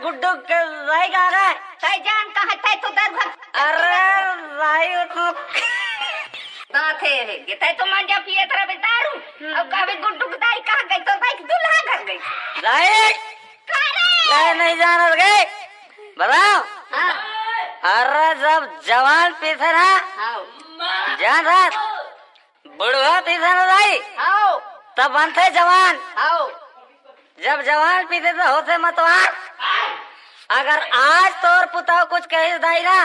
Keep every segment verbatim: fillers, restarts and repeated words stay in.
गुड्डू के दाई कहाँ गए? तै जान कहाँ, तै तो दर भर। अरे दाई, वो तो दांत हे रे, तै तो मांजा पिए तरह दारू। अब कभी गुड्डू के दाई कहाँ गई? तो दाई के दूल्हा घर गई। दाई, का रे? दाई नहीं जान रे। बताओ। हाँ। अरे जब जवान पीथे ना, हाँ। जान रात, बुढ़वा पीथे ना दाई, हाँ। तब बनथे जवान। हाँ। जब जवान पीथे तो होथे मतवार। अगर आज तोर पुताव कुछ कहिस दाई ना,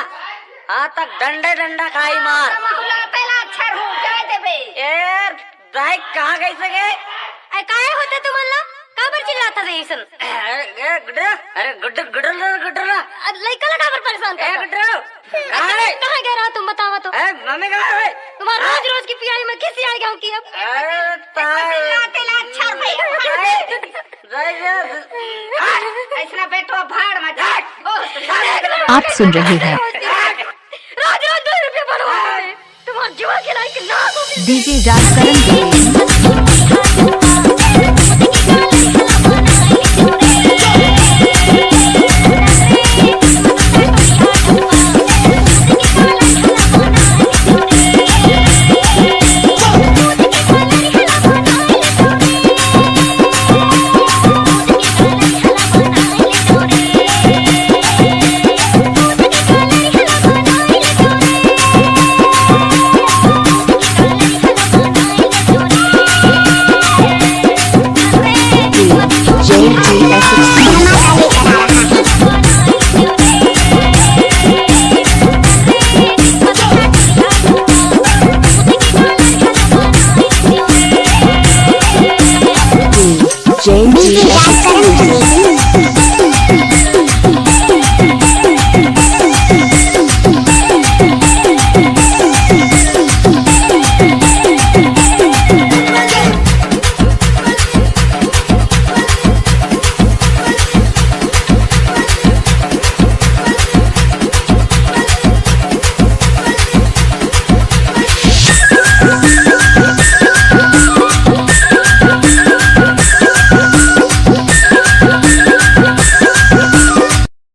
आज तक डंडे डंडा खाई मार। तमहू ला तेला अच्छा रूप दे देबे। ए दाई, कहाँ गई से गे? ए, काहे होथे तुमन ला? काबर चिल्लात हवे अइसन? ए, ए, गुड्डू, अरे गुड्डू, गुड्डू ला, गुड्डू ला। अ, लइका ला काबर परेशान ए, करत? गुड्डू, कहाँ रे? कहाँ गए रहा तुम, बतावा तो। ए, मम्मी कहाँ है? तुम्हार रोज रोज की पियाई में खिसियाई गाँव की अब। अरे ताई। तेला अच्छा रूप। दाई रे। ऐसना बेटवा भाड़ में जा। आप सुन रहे हैं। रोज रोज दो रुपये बढ़वा रहे। तुम्हार जीवन के लायक ना हो। डीजे राजकरण।